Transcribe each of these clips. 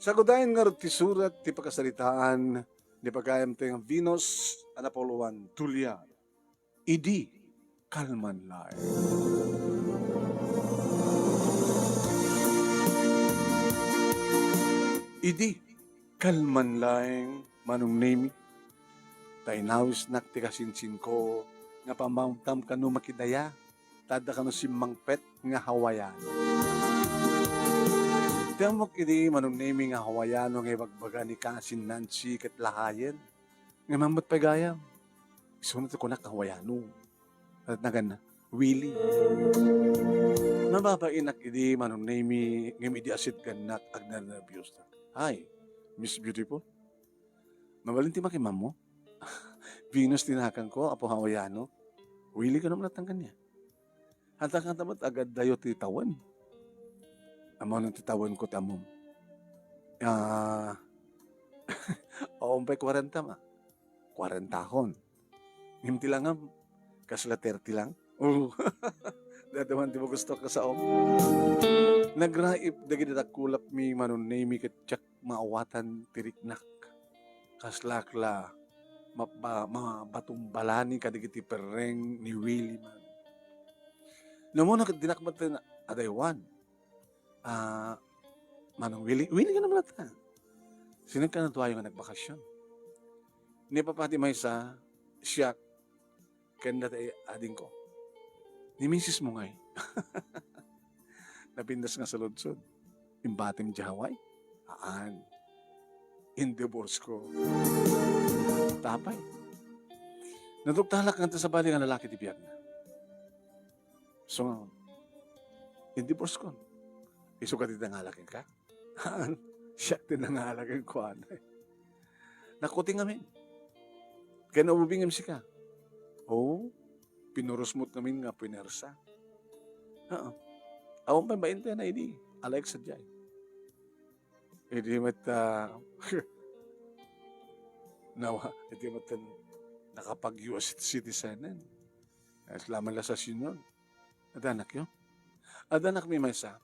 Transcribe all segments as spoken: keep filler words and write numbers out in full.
Sagudayen ngarud ti surat ti pakasaritaan ni pagayam ti Venus a napuloan, Tulyan. Idi kalman laeng. Idi kalman laeng, Manong Nemi, ta inawisnak ti kasinsinko nga pamamtam kano makidaya, ta adda kano simmangpet nga Hawaiano. Ti ammok idi, Manong Nemi, nga Hawaiano nga ibagbaga ni Cousin Nancy ket lahayen. Ngem met pay gayam, isuna ti kunak nga Hawaiano. Ket naganna, Willie. Nababainak idi, Manong Nemi, ngem idi asitgannak, agnernerbiosnak. Hi, Miss Beautiful. Mabalin ti makimammo? Venus ti nakangko, Apo Hawaiano. Willie kano met latta kaniak. Anta, anta met agaddayo ti tawen? Ammom ti tawenko ti ammom. Ah, awan pay kwarenta, ma. Kwarentahon. Ngem ti langam, kasla thirty lang. Oh. Dadaman ti magusto ka sa om. Nagraip dagiti dakulapmi, Manong Nemi, ket diak maawatan ti riknak. Kaslak la ma-, ba-, mabatumbalani kadagiti perreng ni Willie man. Namuna ket dinak met adaywan. Ah, Manong Willie, Willie ka naman ata. Sinagkan na tuwayo nga nagbakasyon. Ni Papa ti maysa, siak, ken dati adingko. Ni misis mo ngay. Napintas nga saludsod. Imbatim di Hawaii? Aan. In-divorce ko. Tapay. Naduktalak nga sabali nga lalaki ti biag na. So, in-divorce ko. Isu ka ti nangala kenka? Aan. Siak ti nangala kenkuana. Nakuting amin. Kaya naubing sika. Oh, pinurusmot namin nga punersa. Oo. Awan pay bainte na idi. Alaek sa jay. Idi met, ah, nawa, idi met nakapag-U S citizen. Ay, salamat la sa sinyon. Adanakyo. Adanakmi maysa.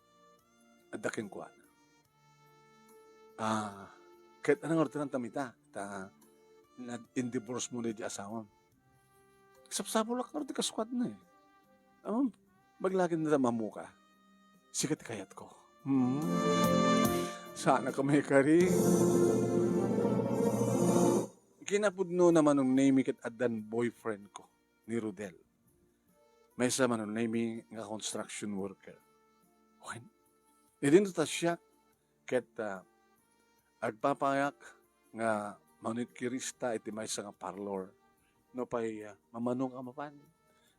Adda kenkuana. Ah, ket ano nga orderan tamita? Ta, nag-in-divorce mo ni di asawam. Sapsapulak nga ti kasuatna eh. Ammom, maglagin na mamuka. Sika ti kayatko. Hmm. Sana ka may kari. Kinapudno na Manong Nemi ket addan boyfriend ko, ni Rodel. Maysa Manong Nemi nga construction worker. Wen, idin ta siak ket, ah, agpapayak nga manikirista iti maysa nga parlor. No pay, ah, mamano ka mapan.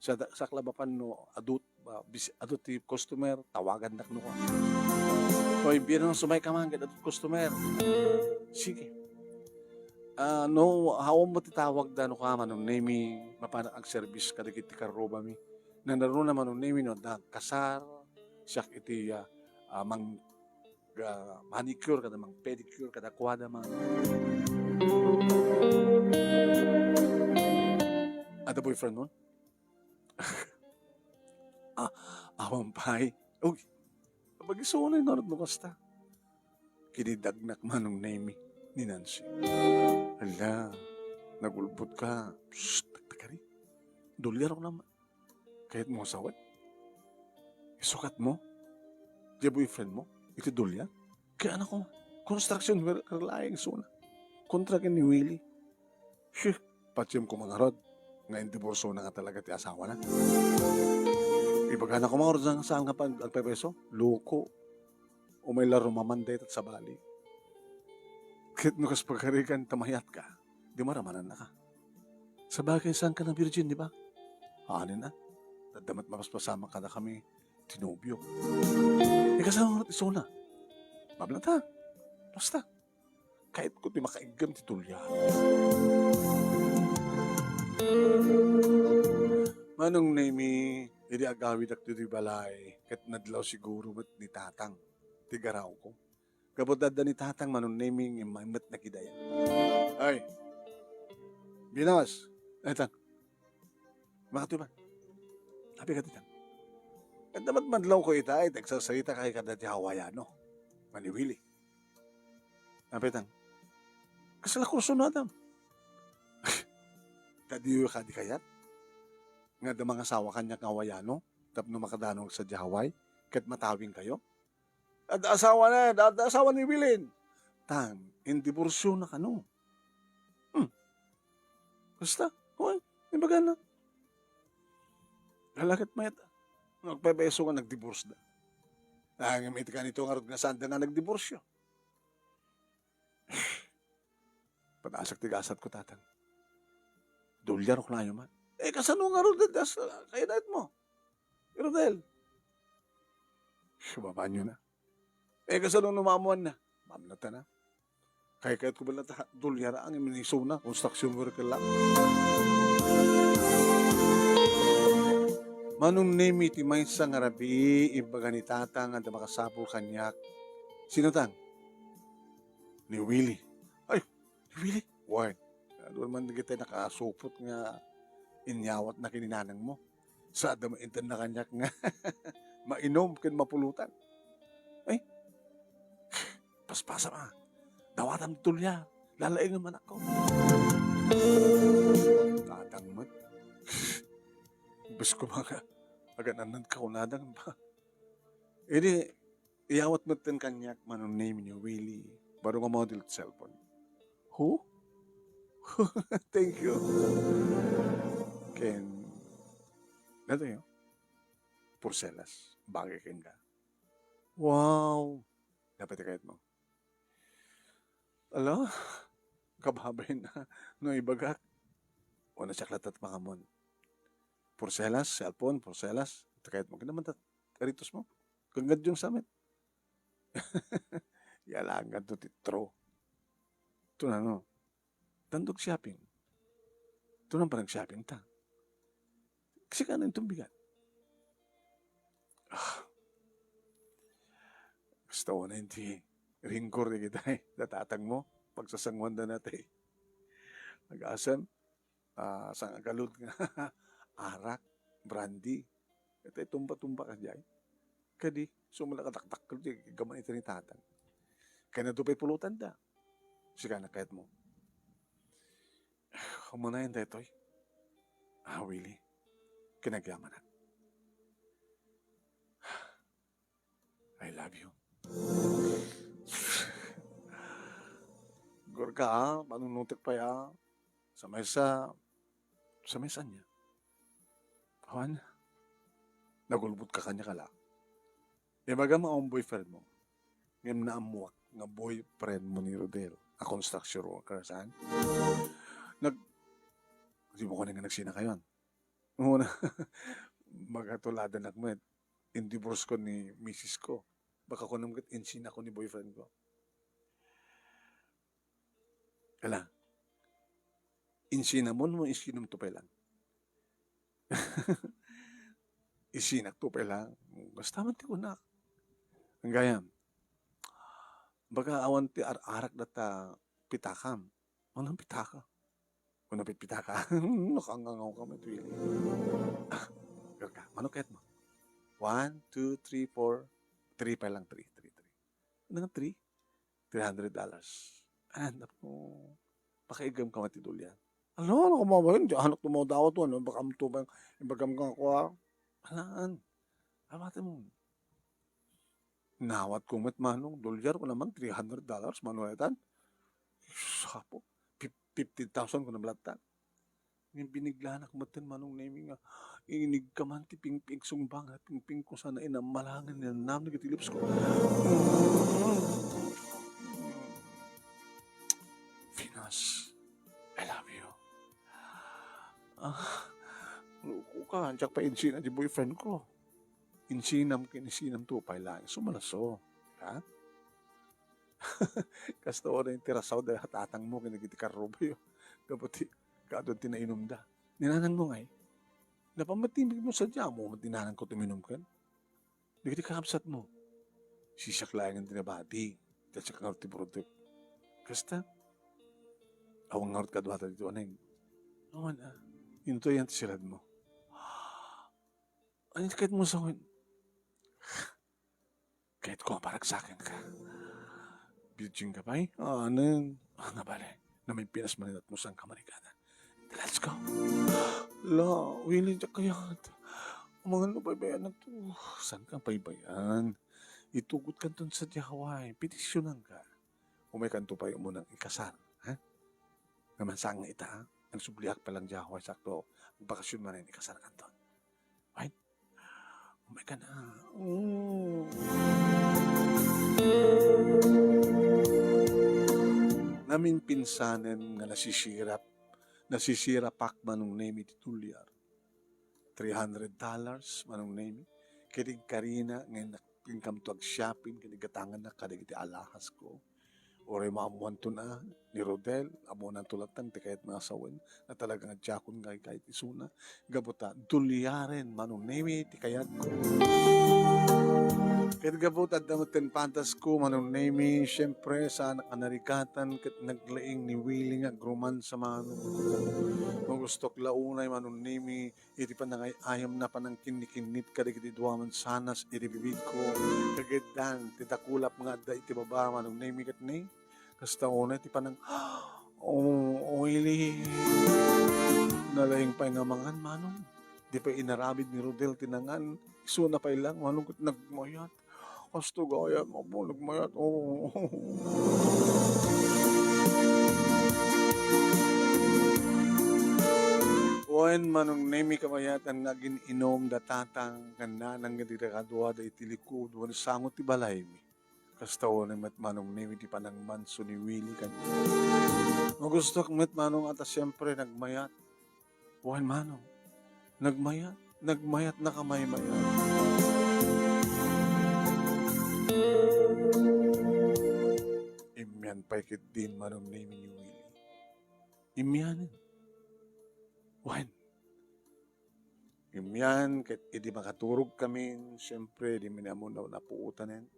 Sa da-, sakla mapan no adut, ah, bis-, adut ti customer, tawagandak no ka. Oy, bino, sumay ka man, ket adut customer. Sige. Ah, no, hawan mo ti tawag da no ka, Manong Nemi, mapanak ag-service kadagiti karrubami. Nanaruna Manong Nemi no, nagkasar, siak iti, ah, ah, mang-, ah, manicure, kada mang-pedicure, kada kuada mang-, ada boyfriend mo? Ah, awan pay. Uy, abagisonay ngarud no kasta. Kinidagnak Manong Nemi ni Nancy. Hala, nagulbot ka. Psst, taktakari. Dolyar ko naman. Kayat mo asawat? Isukat mo? Di boyfriend mo? Iti dolyar? Kaya anak ko, construction worker laeng suna. Kontra ken ni Willie. Shit, patiem ko mangarod nga indiborsona nga talaga ti asawana. Ibagana ko mangarod nga saan nga pag-, agpepeso? Loko. Umay la rumaman dayta sabali. Ket no kas pagarigan ta mayat ka, di maramanannaka. Sabagay, saan ka na virgin, di ba? Anin na. Daddamat mapaspasamak kada kami. Ti nobio. Ikasama met isuna. Mablata. Basta. Kayat ko ti makaiggem ti tulia. Manong Nemi, idi agawidak ditoy balay, ket nadlaw siguro met ni Tatang, ti garawko. Gapu ta adda ni Tatang Manong Nemi nga immaymmet nakidaya. Ay, Binas, ay, Tang. Makatuy man. Happy ka, Titang. Ket dapat madlaw ko ita, ay, tagsasarita kay kada ti Hawaiano. Maniwili. Napetan. Kasla kurso no, Adam? Kadiyo kadi kayat? Nga adda mangasawa kaniak nga Hawaiano, tapno makadanon sadiay Hawaii, ket matawing kayo? Adda asawa na, adda asawa ni Wilin. Tang, indiborsyo na kano. Hmm. Basta, hoy, ibaga na. Hala ket mayat, nagpaypayso nga nagdivorce da. Ngem iti kanito ngarud nga saan da nga nagdiborsyo. Panasak ti gasatko, Tatang. Dolyar ko layo man. Eh, kasano ngarud, das, kayat mo? Rodel. Subabanyo na. Eh, kasano no maamuan na? Mamnatan na. Kay kayat ko ba na ta-, dolyar ang inisuna, construction worker lang. Manong Nemi ti maysa nga rabii, ibaga ni Tata nga adda makasapul kaniak. Sino tan? Ni Willie. Ay, ni Willie? Why? Adu man dagiti nakasupot nga inyawat na ken ni nanang mo. Sa adda mainted na kaniak nga mainom ken mapulutan. Ay, paspasam a. Dawatam ti dolyar. Lalaingem, anakko. Tatang met. Imbes ko mga agan-anad ka kunadang ba? Idi, iyawat metten kaniak, Manong Nemi, ni Willie, baro nga model ti cellphone. Who? Thank you. Ken, datoy, porselas, bagay kenka. Wow! Dapat ikayat mo. Ala, kababain na no ibagak. Una siak latat pangamon. Porselas, cellphone, porselas. Takayat mo, kinamantat. Karitos mo. Kanggadjong samet. Yalangan to ti tro. Ito na, no? Tandog shopping. Ito na pa nag-shopping ta. Kasi ka na itong bigat. Ah. Gusto ko na hindi ringkor di kita eh. Natatang mo. Pagsasanguan na natin eh. Nag-asam. Ah, sangagalud nga arak, brandy. Iti tumba-tumba ka jay. Kadi, sumala ka dakdakkel ti gaman iti ni Tatang. Kay nadupay pulutan da. Sika na kayat mo. Umanayan daytoy. Ah, Willie. Kinagyamanak. I love you. Gorka, ah, panunutek pa ya. Sa maysa, sa maysa niya. Awan, nagulbot ka kanya kala. Ibaga mo ang boyfriend mo. Ngem naammuak nga boyfriend mo ni Rodel, a construction worker, saan? Nag-, di mo ko na nga nagsina kayon. Una, magatuladan ak met. In-divorce ko ni misis ko. Baka kunam ket insina ko ni boyfriend ko. Ala, insinamon mo, insinam to pay lang. Isinak to pay lang. Basta man ti kunak. Ang gayam. Baka awan ti ar-arak data pitakam. Anong pitaka? Kung napitpitaka, nakangangaw ka, Ma'am Willie. Ah, girl ka, mano kayat mo? One, two, three, four. Three pa lang, three, three, three. Ano nga three? Three hundred dollars. Ah, naku. Pakaiggam ka mati dulyan. Ano, ano ka mabayan? Di anak to mga dawat mo, ano? Baka mo to ba yung ibagam ka ako, ha? Alaan. Amate mo. Nawat ko met, Manong, dolyar ko naman, three hundred dollars, Manong, etan. Sapo, fif-, fifteen thousand ko nablattan. Yung biniglanak metten, Manong Nemi, nga, inig ka man ti pingping sumbang, ha, pingping ko sana inamalangan, inanam, nagitilips ko. Venus, I love you. Ah, loko ka, antiak pa insina di boyfriend ko. Insinam ken insinam to pay lang. Sumalaso. Ha? Kasta wala yung tirasaw da tatang mo, kinagiti karrubayo. Dapat ti, kadon ti nainum da. Ninanang mo ngay. Napamatimig mo sadya mo, ninanang ko tuminum ken. Dagiti kakabsat mo, sisak laengen ti nabati, ta siak ngarud ti product. Kasta, awan ngarud kaduata dito, aneng. Awan, ah. Into yan ti silad mo. Ano ti kayat mo sa akin? Kayat ko nga paragsakan ka. Virgin ka pay? Anen. Ah, nga bale. Namimpinas man inatmo, saan ka marigatan? Let's go. La, Willie, diak kayat. Amangan no baybayan na to. Saan ka baybayan? Itugot kanton sa Hawaii. Petisyonanka. Umaykanto pay umunang ikasar, ha? Naman saan nga ita, ha? Ang subliak pa lang Hawaii sakto. Ang bakasyon man ay ikasar kanton. Ay, umay ka na. Mm. Namimpinsanen nga nasisirap, nasisirapak Manong Nemi ti dolyar. Three hundred dollars, Manong Nemi. Ket igkarina nga nak-, inkamto ag-shopping, ket igatangannak kadagiti alahasko. Uray maammoanto na ni Rodel, ammonanto latta ti kayat nga sawen, na talaga nga diakon nga kayat isuna. Gapu ta, dolyaren, Manong Nemi, ti kayatko. Ket gapu ta adda met ti pantasko, Manong Nemi, siyempre, saanak a narigatan, ket naglaing ni Willie nga agrumansa, Manong. Magustok la unay, Manong Nemi, iti panangay-ayamna panangkinnikinnit kadagiti dua mansanas iti bibigko. Kagiddan ti dakulap nga adda iti baba, Manong Nemi ket ni. Kasta unay ti panang, oh, oily. Nalaing pay nga mangan, Manong. Di pay inaramid ni Rodel ti nangan. Isuna pay lang, Manong, ket nagmayat. Kasto gayam, apo, nagmayat. Oo. Wen, Manong Nemi, kabayatan nga agin-inom da tatang ken nanang nga dida kadua da iti likud wen sango ti balaymi. Kasta unay met, Manong Nemi, ti panangmanso ni Willie kaniak. Magustok met, Manong, a ta siempre nagmayat. Wen, Manong, nagmayat, nagmayat na kamaymay. Immian pay ketdin, Manong Nemi, ni Willie. Immianen. Wen. Immian ket idi makaturog kami, siempre, di mi ammo na napuotanen.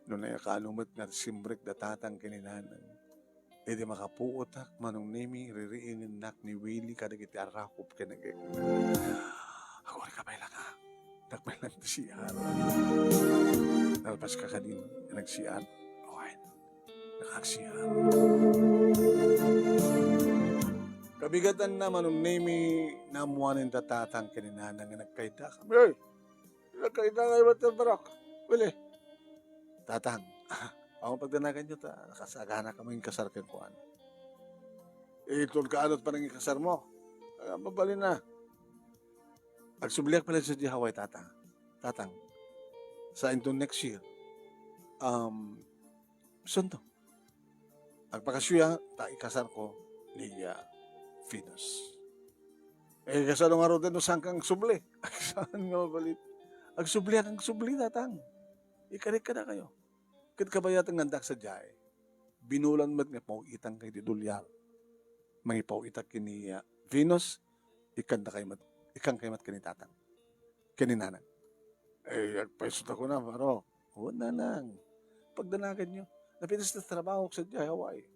No nakaano met nga simrek da tatang ken ni nanang, idi makapuotak, Manong Nemi, ririingennak ni Willie kadagiti arakop ken agek. Agurika pay lang, ha? Dakpay lang ti C R. Nalpas ka kadin, nag-C R. Okay. Nag-C R. Kabigatanna, Manong Nemi, naammoanen da tatang ken ni nanang nga nagkayda kami. Hey! Nagkayda nga ibat ti barok. Willie. Tatang, awan pagdanaganyo ta nakasagana kami ing kasar kenkuana. Iton kaano ti panangikasarmo? Ah, mabalin na. Agsubliak pay la sadiay Hawaii, Tatang. Tatang, sa into next year, um, sunto. Agpakasuya ta ikasarko ni, ah, Venus. Eh, kasano ngarud no saan ka agsubli? Saan nga mabalin? Agsubliak, agsubli, Tatang. Ikarik kadakayo. Ket kabayatan nga addak sadiay, binulan met nga paw-itangka iti dolyar. Mangipaw-itak ken ni, ah, Venus, ikkandakayo met, ikkankayo met ken ni Tatang. Ken ni Nanang. Eh, agpaisutak kuna, Barok. Wen, Nanang. Pagdanaganyo. Napitas ti trabahok sadiay Hawaii.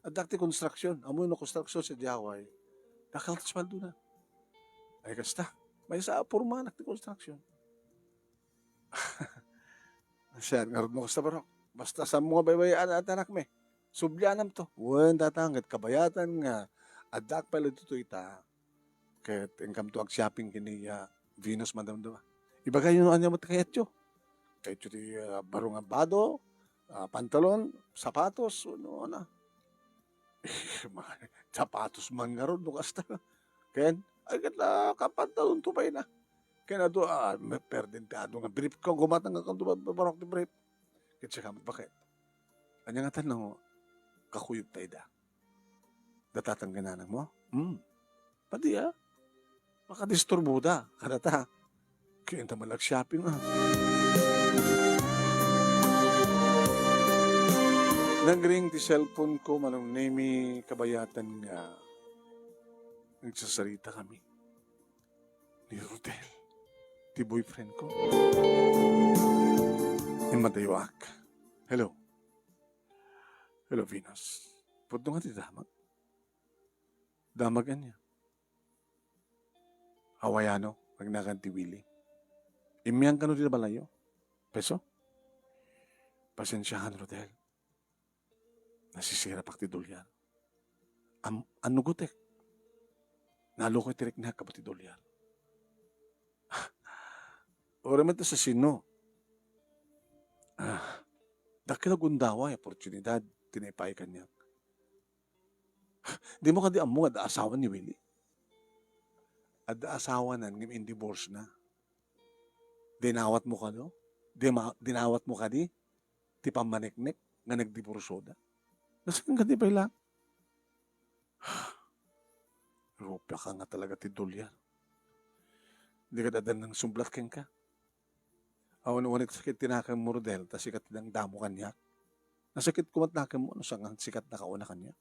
Addak ti construction. Ammoyo no construction sadiay Hawaii. Dakkel ti sueldona. Ay, kasta. Maysa a pormanak ti construction. Siak ngarud no kasta, Barok. Basta saanmo nga baybay-an ti anakmi. Sublianamto. Wen, Tatang, ket kabayatan nga addak pay la ditoy ita. Ket inkamto agshopping ken ni, ah, Venus madamdama. Ibagayo no ania met kayatyo. Kayatyo ti, ah, baro nga bado, ah, pantalon, sapatos, wenno ania. Sapatos man ngarud no kasta. Ken, ay, ket, ah, kapantalonto pay na. Ken adu, ah, perdente adu nga brief ko, gumatang nga kanto ba-, barok ti brief. Ket sika met baket. Ania ngatan no kakuyogta ida? Da tatang ken nanangmo? Hmm. Padi, ah. Makadisturboda kadata. Ken ta man agshopping, ah. Nagring ti cellphone ko, Manong Nemi, kabayatan nga nagsasarita kami ni Rodel, ti boyfriend ko. Immadayoak. Hello. Hello, Venus. Pudno nga ti damag. Damag ania? Hawaiano, agnagan ti Willie. Immian kano ti balayyo? Peso? Pasensiakan, Rodel. Nasisirapak ti dolyar. Am-, annugotek. Nalukoy ti riknak, Apo, ti dolyar. Uray met ta sa sino. Ah, dakkel a gundaway a oportunidad ti naipaay kaniak. Dimo kadi ammo nga adda asawa ni Willie? Adda asawana ngem indivorce na. Dinawatmo kadi? Dima-, dinawatmo kadi ti pammaneknek nga nagdiborsioda? Nasaan kadi pay laeng? Rupia ka nga talaga ti dolyar. Di kad adda nangsumblat kenka. Awan, awan ti sakit ti nakemmo, Rodel, ta sika ti nangdamo kaniak. Nasakit koma ti nakemmo no saan nga sika ti nakauna kaniak.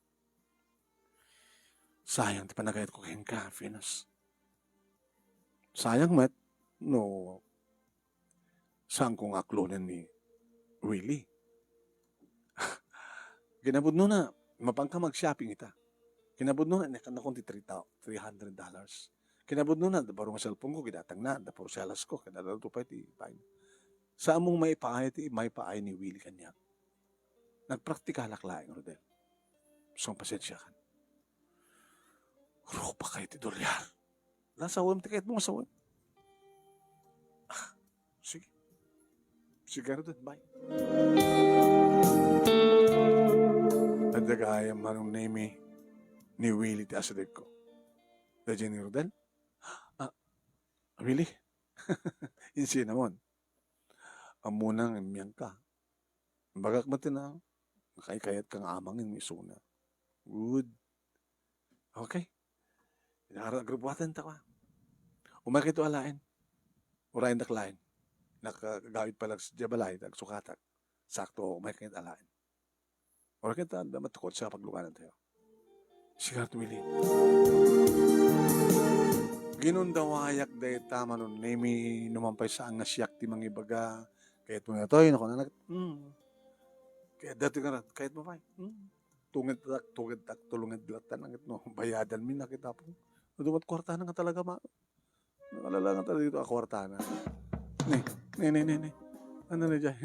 Sayang ti panagayatko kenka, Venus. Sayang met no saanko nga aklonen ni Willie. Kinapudnona, mapanka mag-shopping ita. Kinapudnona, inakannakon ti three thou-, three hundred dollars. Kinapudnona, adda baro nga cellphone ko, gidatangna, adda puro selas ko, ket adda pay ti bayn. Saanmo maipaay ti maipaay ni Willie kaniak. Nagpraktikalak laeng, Rodel. So, pasensiakan. Rupak kay ti dolyar. Nasawem ti kayatmo nga sawem. Ah, sige. Sige, Rodel, bye. Adda gayam Manong Nemy ni Willie ti asidegko. Da Jenny Rodel? Ah, Willie? Insina mon? Ammona nga immiangka. Bagak met ti na, nakaikayatka nga amangen isuna. Good. Okay. Inara agrubuatan ta ka. Umay kayto alaen. Urayendak laeng. Nakagawid pay la sadiay balay, agsukatak. Sakto, umay kayto alaen. Ura kayto, adda matukod sa pagluganan tayo. Sigaret, Willie. Ginundawayak dayta, Manong Nemy, no man pay saan nga siak ti mangibaga. Kayatmo nga toy, no, kunana, hmm. Kayatda ti ngaran, kayatmo pay. Hmm. Tungeddak, tungeddak, tulunged latta, nangitno, bayadanmi, nakita po. Adu met kuartana nga talaga, ma-, naalala nga talaga dito, a kuartana. Ni, ni, ni, ni, ni. Ano na dyan?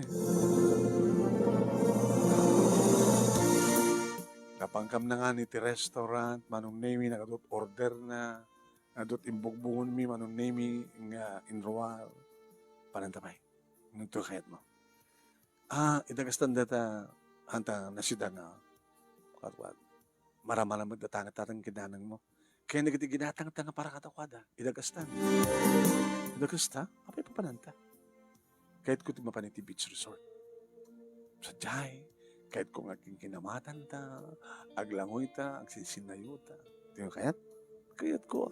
Napangkam na nga ni ti restaurant, Manong Nemy, nagadot order na, nagadot imbugbungonmi, Manong Nemy, nga inruar. Pananta pay. Nagto kayat mo. Ah, ida kastan data, anta, nasida nga, kuat, kuat. Maramalam data nga tatang kinanang mo. Kaya nagiti ginatang ta nga para katakwada, ida kastan. Ida kasta, apay papananta. Kayat ko ti mapan iti beach resort. Sadiay, kayat ko nga agkinkinamatan ta, aglangoy ta, agsinsinnayo ta. Di mo kayat? Kayat ko.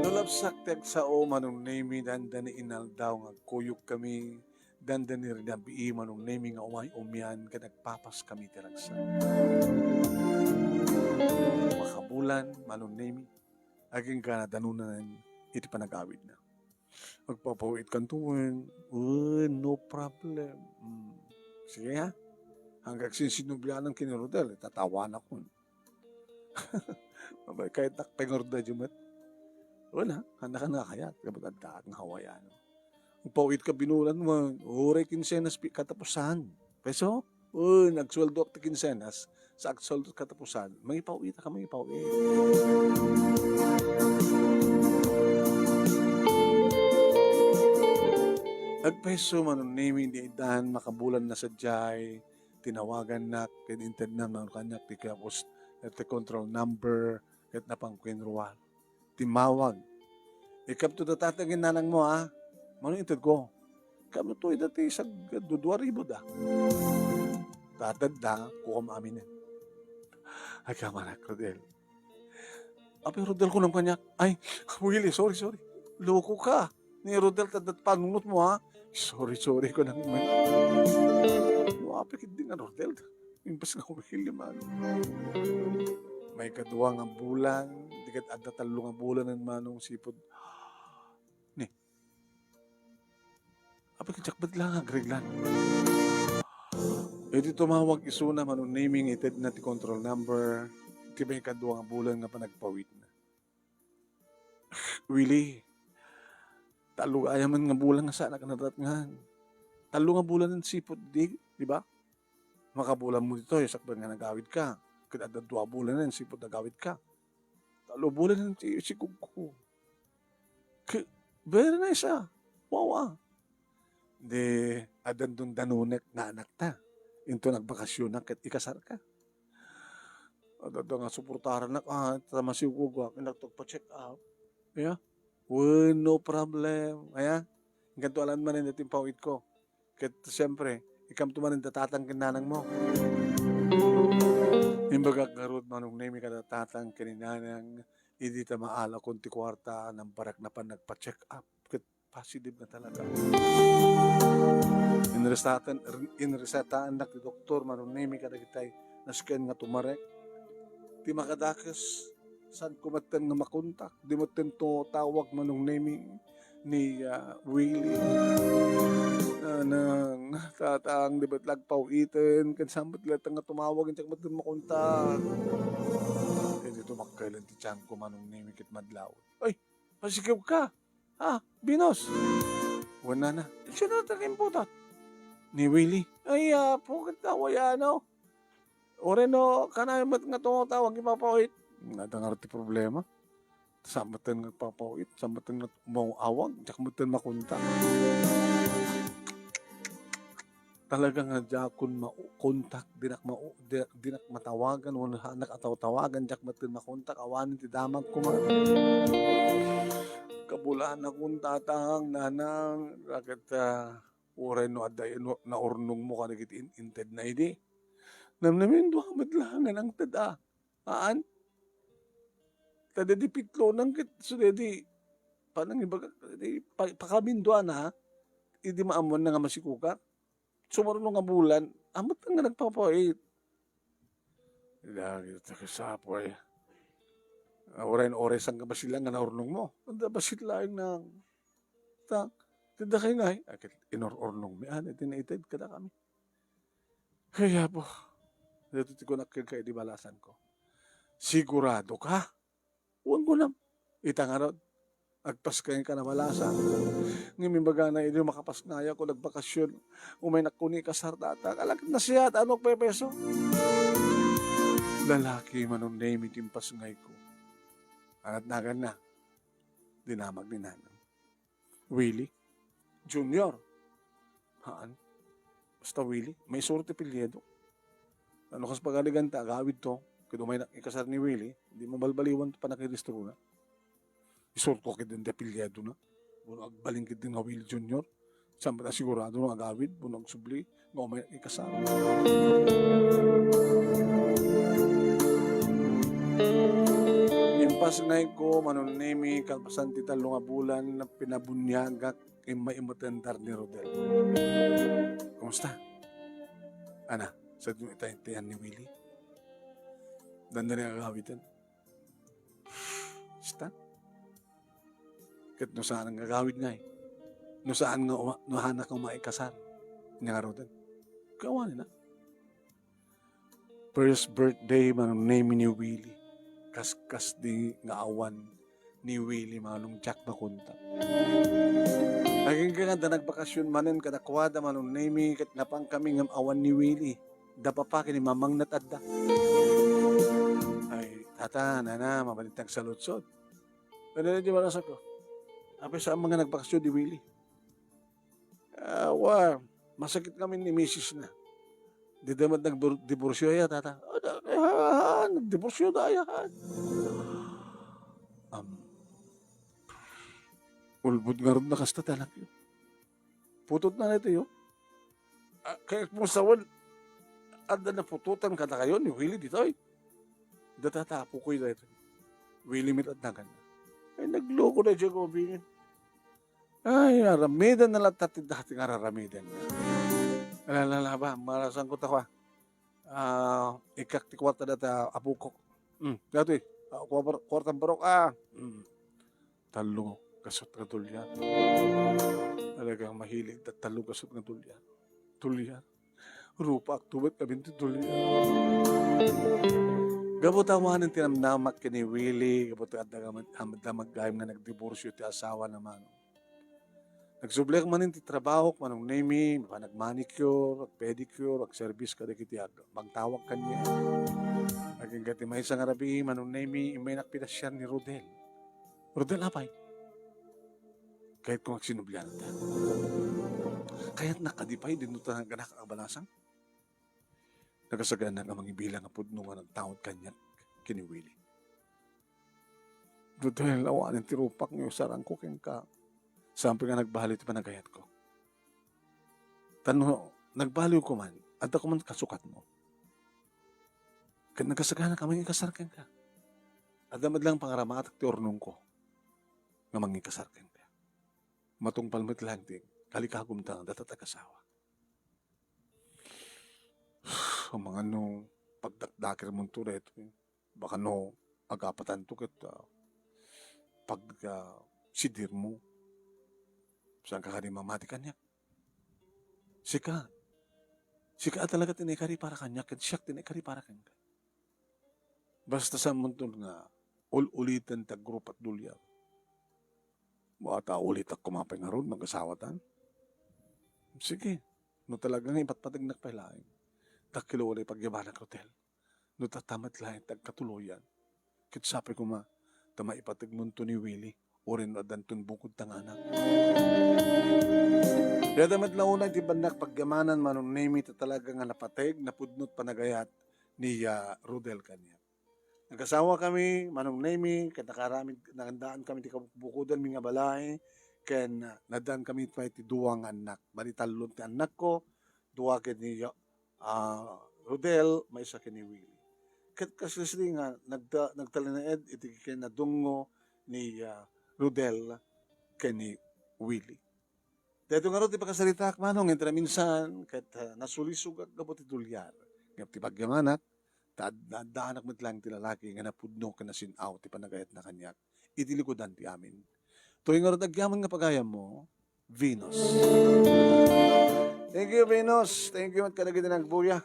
No labsak ti agsao, Manong Nemy, dandani inaldaw nga agkuyog kami, dandani rinabii, Manong Nemy, nga umay umian ket agpapas kami ti ragsak. Makabulan, Manong Nemy, agingga nadanunan iti panagawidna. Agpapawiit kanto wen. Wen, no problem. Mm. Sige, ha? Hanggang sinsinublianan ken ni Rodel, tatawanakon. Abay, kayat nakpengor da jumet. Wala, handa ka nakayat. Kapag adda nga Hawaiano. Agpawiit ka binulan mo, uray kinsenas pi-, katapusan. Peso? Uy, nagsueldo ak ti kinsenas, sa agsueldo katapusan, mangipaw-it ka, mangipaw-it. Agpeso, Manong Nemy, di idan, makabulan na sadiay, tinawagannak, ket intedna, Manong, kaniak ti kayapos, ti control number, ket napangkuenruar. Timmawag. Ikabto da tatang ken nanang mo, ha? Mano inted ko? Ikabto to, ida ti sagad, dua ribu da. Tatad da, kuam aminen. Ay, kamanak, Rodel. Apay Rodel, kunam kaniak. Ay, Willie, sorry, sorry. Loko ka. Ni Rodel, taddat panunot mo, ha? Sorry, sorry, kunam. Apay, kidi nga Rodel. Imbes nga Willie man. Maikadua nga bulan, di ket adda tallo nga bulanen, Manong, sipud. Ni. Apay ket diak met la nga agreglan. Iti tumawag isuna, Manong Nemy, nga itedna ti control number, iti maikadua nga bulan nga panagpawitna. Willie, tallo gayam nga bulan nga saanak a nadatngan. Tallo nga bulanen sipud, di, di ba? Makabulan mo ditoy, sakbay nga nagawid ka. Ket adda dua bulanen, sipud nagawid ka. Tallo bulanen ti sikog ko. Ke-, very nice, ah. Wow, ah. Di, addan dun danunek nga anakta. Into nagbakasyonak ket ikasarka. Adda nga suportaranak, ah, ta masikog, ah, inakto agpa-check up. Yeah? Wen, no problem. Aya? Inkanto alan manen daytoy impaw-itko. Ket siempre, ikamto manen da tatang ken nanangmo. Imbagak ngarud, Manong Nemi, kada tatang ken nanang, idi ta maalakon ti kuarta, nambarak napan nagpa-check up. Ket positive na talaga. Inresatan, inresataannak ti doktor, Manong Nemi, kadagitay nasken nga tumarek. Ti makadakes, saan ko metten nga makontak? Di metten to tawag, Manong Nemi, ni, ah, Willie. Nanang, tatang, di met la agpaw-iten, ken saan met latta nga tumawag, diak metten makontak. Ket ito makkalan ti tiyan ko, Manong Nemi, ket madlaw. Ay, masikog ka. Ah, Binos. Wen, nana. Sino ta kimputat? Ni Willie. Ay, ah, puket na, wayano. Uray no, kanay met nga tumatawag, ipapawit. Nada nga ti problema. Saan metten nga papawit, saan metten nga umawag, diak metten makontak. Talaga nga diakon makontak, dinak ma-, di-, dinak matawagan, wenno saanak a tawtawagan, diak metten makontak, awanen ti damagko man. Kabulanakon, tatang, nanang, raket, ah, uray no adda no, naurnongmo kadagiti in-, intedna idi. Namnamin, dua met la nga nangted, ah. Haan? Ta daydi pitlonan ket, so daydi, panangibagak, di, pa-, pakaminduana, idi maammoanna nga masikogak. Sumaruno nga bulan, amet nga nagpapawit. Lagi ta kasapoy. Ah, uray, uray saan nga bassit laeng nga naurnongmo. Anda bassit laeng na, ta, ti dakay ngay, ah, ket inur-urnongmi, ah, iti naited kadakami. Ay, Apo, daytoy ti kunak kenka idi balasanko. Sigurado ka? Wen, kunam. Ita ngarud, agpasngayka na balasan. Ngem imbagana idi makapasngayakon agbakasyon, umaynak koni ikasar data. Ala ket nasiat, ano, agpepeso? Lalaki, Manong Nemi, ti impasngayko. Anat naganna. Dinamag ni nanang. Willie Junior. Haan. Basta Willie, maisuro ti apelyido. Ano kas pagarigan ta, agawid to. Ket umaynak ikasar ni Willie, di mabalbaliwan ti pannakairegistrona. Isurko ket daydi apelyidona. Wenno agbalin ket daydi nga Willie Junior. Saan met a sigurado nga agawid, wenno agsubli, nga umay ikasar. Impasngayko, Manong Nemi, kalpasan ti tallo nga bulan, pinabuniagak, immay immeten dar ni Rodel. Kumusta? Ana, sadino ita, ita ni Willie? Dandani agawiden. Stan? Ket no saan nga agawid ngay, no saan nga uma-, no saanak nga umaikasar, nia ngaruden. Kawanina. First birthday, Manong Nemi, ni Willie. Kaskasdi nga awan ni Willie, Manong, diak makontak. Agingga nga adda nagbakasyon manen kadakuada, Manong Nemi, ket napangkami ngem awan ni Willie. Da papa ken ni mamang met adda. Ay, tata, nana, mabalin ti agsaludsod. Ano na di marasako? Apay, saan man nga nagbakasyon ni Willie? Ah, wa, masakit ngamin ni misis na. Dida met nagdiborsyo aya, tata. Ah, da-, ah, nagdiborsyo da aya. Am, ulbod ngarud na kasta ti anakyo. Putotna daytoy, oh. Ah, kay kumusta wen, adda naputotan kadakayo ni Willie ditoy? Data ti apokoy daytoy. Willie met adda kan. Ay, nagloko na daytoy, Gobingin. Ay, aramidenna latta ti dati nga araramidenna. Ala, ala, ala, ba, marasanko ta kua. Ah, ikkak ti kuarta data apokok. Hmm, datoy. Ah, kuar-, kuarta barok, ah. Hmm. Tallo gasut nga dolyar. Talagang mahilig ta tallo gasut nga dolyar. Dolyar. Rupaak to met ngamin ti dolyar. Gapu ta awanen ti namnamak ken ni Willie, gapu ta adda nga, adda gayam nga nagdiborsyo ti asawana, Manong. Nagsubliak manen ti trabahok, Manong Nemi, panagmanicure, agpedicure, agservice kadagiti ag-, mangtawag kaniak. Agingga ti maysa nga rabii, Manong Nemi, immaynak pinasiar ni Rodel. Rodel, apay? Kayatko nga agsinublianta. Kayatnak kadi pay, dinno ta nagkanak a balasang? Nakasagana nga mangibilang a pudno nga nagtaud kaniak ken ni Willie. Rodel, awanen ti rupak nga usarangko kenka. Saan pay nga nagbaliw ti panagayatko. Ta no nagbaliwko man, adda ko man kasukatmo. Ket nakasagana ka mangikasar kenka. Adda met lang pangaramatak ti urnongko nga mangikasar kenka. Matungpal met lang ti kalikagumta nga data ti agasawak. Amangan no pagdakdakirmonto daytoy. Baka no agapatanto ket, ah, pag, ah, sidirmo. Saanka kadi mamati kaniak? Sika. Sika talaga ti naikari para kaniak, ket siak ti naikari para kenka. Basta saanmonto nga ul-uliten ti agrupat duliar. Ata ulitak koma pay ngarud, mag-asawatan? Sige. No talaga nga ipatpategnak pay laeng, dakkel a wala ipagyabanak, Rodel. No tatamet laeng ti agkatuloyan, ket sapay koma ta maipategmonto ni Willie, uray no addanton bukod ta nga anak. Dayta met la unay ti bannak pagyamanan, Manong Nemi, ta talaga nga napateg, napudno ti panagayat ni, ah, Rodel kaniak. Nagasawa kami, Manong Nemi, ket nakaaramid, nagandaan kami ti kabukbukodanmi nga balay, ken, ah, naddaan kami pay ti dua nga annak. Bali, tallo ti annakko, dua ken ni, ah, Rodel, maysa ken ni Willie. Ket kas-, kasdi nga nagda-, nagtalinaed iti kinadungngo ni, ah, Rodel ken ni Willie. Daytoy ngarud ti pakasaritaak, Manong, iti naminsan, ket, ah, nasulisogak gapu ti duliar. Ngem ti pagyamanak, ta ad-, naaddaanak met laeng ti lalaki nga napudno ken nasin-aw ti panagayatna kaniak iti likudan ti amin. Toy ngarud agyaman nga pagayammo, Venus. Thank you, Venus. Thank you met kadagiti nagbuya.